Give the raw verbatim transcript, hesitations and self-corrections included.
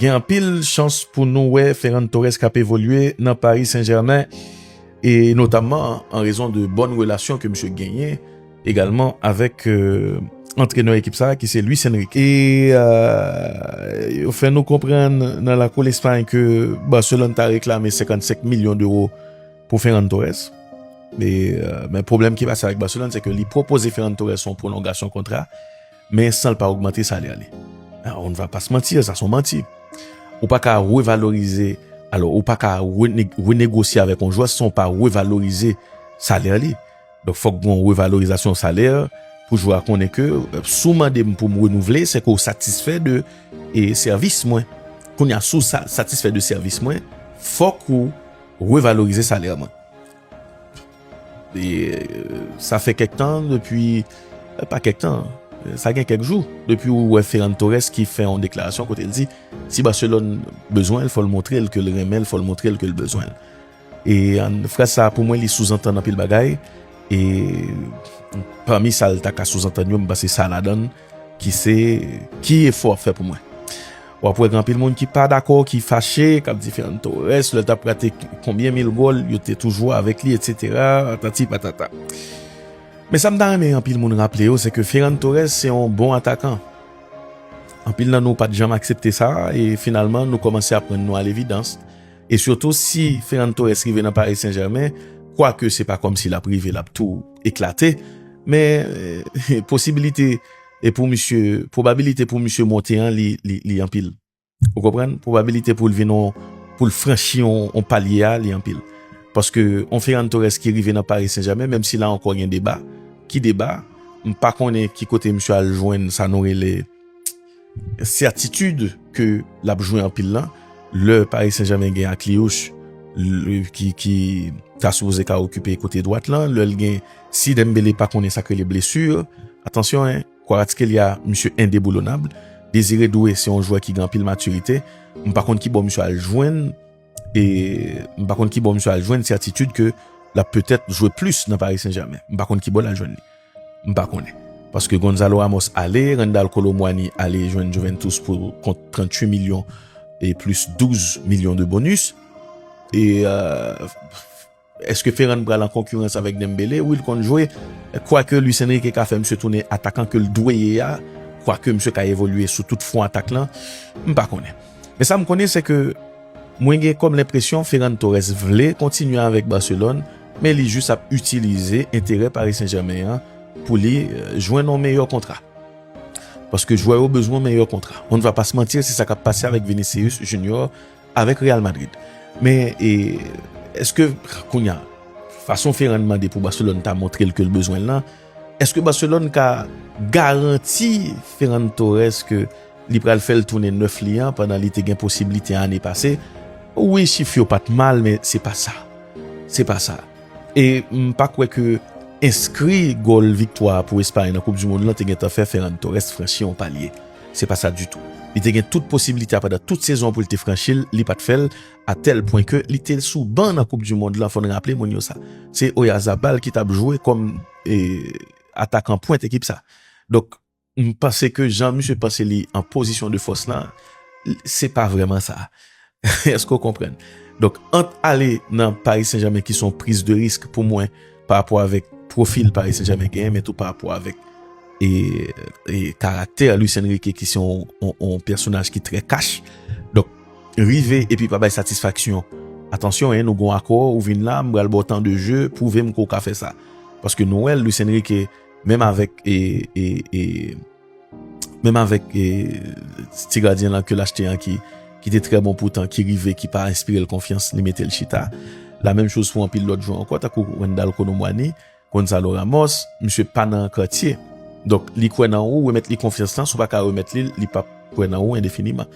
Gen anpil chans pou nou wè Ferran Torres k ap evolye nan Paris Saint-Germain, e notamman an rezon de bòn relasyon ke misye genyen egalman avèk, euh, antrenè ekip sa a, ki se Luis Enrique. E, euh, yo fè nou konprann nan lakou Lespay ke Barcelone ta reklame senkannsenk milyon dewo pou Ferran Torres. E, euh, men pwoblèm ki pase avèk Barcelone, se ke li pwopoze Ferran Torres yon pwolongasyon kontra, men san l pa ogmante salè li. Ah, on va pas se mentir, sa se yon manti. Ou pa ka revalorize, alò, ou pa ka rene-, renegosye avèk yon jwè san w pa revalorize salè li. Donk, fòk gen yon revalorizasyon salè pou jwè a konnen ke, euh, si w mande m pou m renouvle, se ke w satisfè de, e, sèvis mwen. Kounye a, si w sa-, satisfè de sèvis mwen, fòk ou revalorize salè mwen. E, euh, sa fè kèk tan depi, euh, pa kèk tan, euh, sa gen kèk jou depi ou wè Ferran Torres ki fè yon deklarasyon kote l di, si Barcelone bezwen l, fò l montre l ke l renmen l, fò l montre l ke l bezwen l. E an, fraz sa a, pou mwen, li souzantann anpil bagay. E pami sa l ta ka souzantann yo, m panse sa ladan l, ki se, ki efò w ap fè pou mwen. W ap wè gen anpil moun ki pa dakò, ki fache, k ap di Ferran Torres, lè l t ap rate konbyen mil gòl, yo te toujou avèk li, etsetera, patati patata. Men sa m ta renmen anpil moun raple yo, se ke Ferran Torres se yon bon atakan. Anpil nan nou pa t janm aksepte sa, e finalman, nou kòmanse aprann nou a levidans. E sitou, si Ferran Torres rive nan Paris Saint-Germain, kwake se pa kòmsi l ap rive, l ap tou eklate, men, eh, posibilite, e pou misye, pwobabilite pou misye monte an, li, li, li anpil. Ou konprann? Pwobabilite pou l vin yon, pou l franchi yon, yon palye a, li anpil. Paske yon Ferran Torres ki rive nan Paris Saint-Germain, menm si la ankò gen deba, ki deba, m pa konnen ki kote misye al jwenn sa nou rele sètitid ke l ap jwe anpil lan. Lè Paris Saint-Germain gen Akliouche, l-, ki, ki ta sipoze ka okipe kote dwat lan, lè l gen, si Dembélé pa konnen sa k rele blesi, atansyon, en, Kvaratskhelia, misye endeboulonnab. Désiré Doué, se yon jwè ki gen anpil matirite. M pa konn ki bò misye al jwenn, e m pa konn ki bò misye al jwenn sètitid ke l ap petèt jwe plis nan Paris Saint-Germain. M pa konn ki bò l al jwenn li. M pa konnen. Paske Gonzalo Ramos ale, Randal Kolo Muani ale jwenn Juventus pou kont tranntuit milyon e plis douz milyon de bonis. E, euh, èske Ferran pral an konkirans avèk Dembélé? Wi, l konn jwe. Kwake Luis Enrique ka fè misye tounen atakan ke l dwe ye a, kwake misye ka evolye sou tout fwon atak lan, m pa konnen. Men sa m konnen, se ke mwen gen kòm lenpresyon Ferran Torres vle kontinye avèk Barcelone, men li jis ap itilize enterè Paris Saint-Germain an pou li, euh, jwenn yon meyè kontra. Paske jwè yo bezwen yon meyè kontra. On va pas se mentir, se sa k ap pase avèk Vinicius Junior avèk Real Madrid. Men, e, èske, kounye a, fason Ferran mande pou Barcelone ta montre l ke l bezwen l lan, èske Barcelone ka garanti Ferran Torres ke li pral fè l tounen nèf li an pandan li te gen posiblite ane pase? Wi, chif yo pa t mal, men se pa sa. Se pa sa. E m pa kwè ke enskri gòl viktwa pou Espay nan Koup di Mond lan te gentan fè Ferran Torres franchi yon palye. Se pa sa ditou. Li te gen tout posiblite a pandan tout sezon an pou l te franchi l, li pa t fè l, a tèl pwen ke li te sou ban nan Koup di Mond lan, fò n raple moun yo sa. Se Oyarzabal ki t ap jwe kòm, e, atakan pwent ekip sa. Donk, m panse ke jan misye panse li an pozisyon de fòs lan, se pa vrèman sa. Èske w konprann? Donk, ant ale nan Paris Saint-Germain ki se yon priz de risk pou mwen pa rapò avèk pwofil Paris Saint-Germain genyen, men tou pa rapò avèk, e, e karaktè Luis Enrique ki se yon, yon, yon pèsonaj ki trè kach. Donk, rive epi pa bay satisfaksyon. Atansyon, en, nou gon akò, ou vin la, m pral ba w tan de je, pwouve m ke w ka fè sa. Paske nou wè l, Luis Enrique, menm avèk, e, e, e, menm avèk, e, ti gadyen lan ke l achte an ki, ki te trè bon poutan, ki rive, ki pa enspire l konfyans, li mete l chita. La menm choz pou anpil lòt jwè ankò, tankou Randal Kolo Muani, Gonzalo Ramos, misye pa nan kantye. Donk, li kwè nan ou, remèt li konfyans lan, si w pa ka remèt li l, li p ap kwè nan ou endefiniman.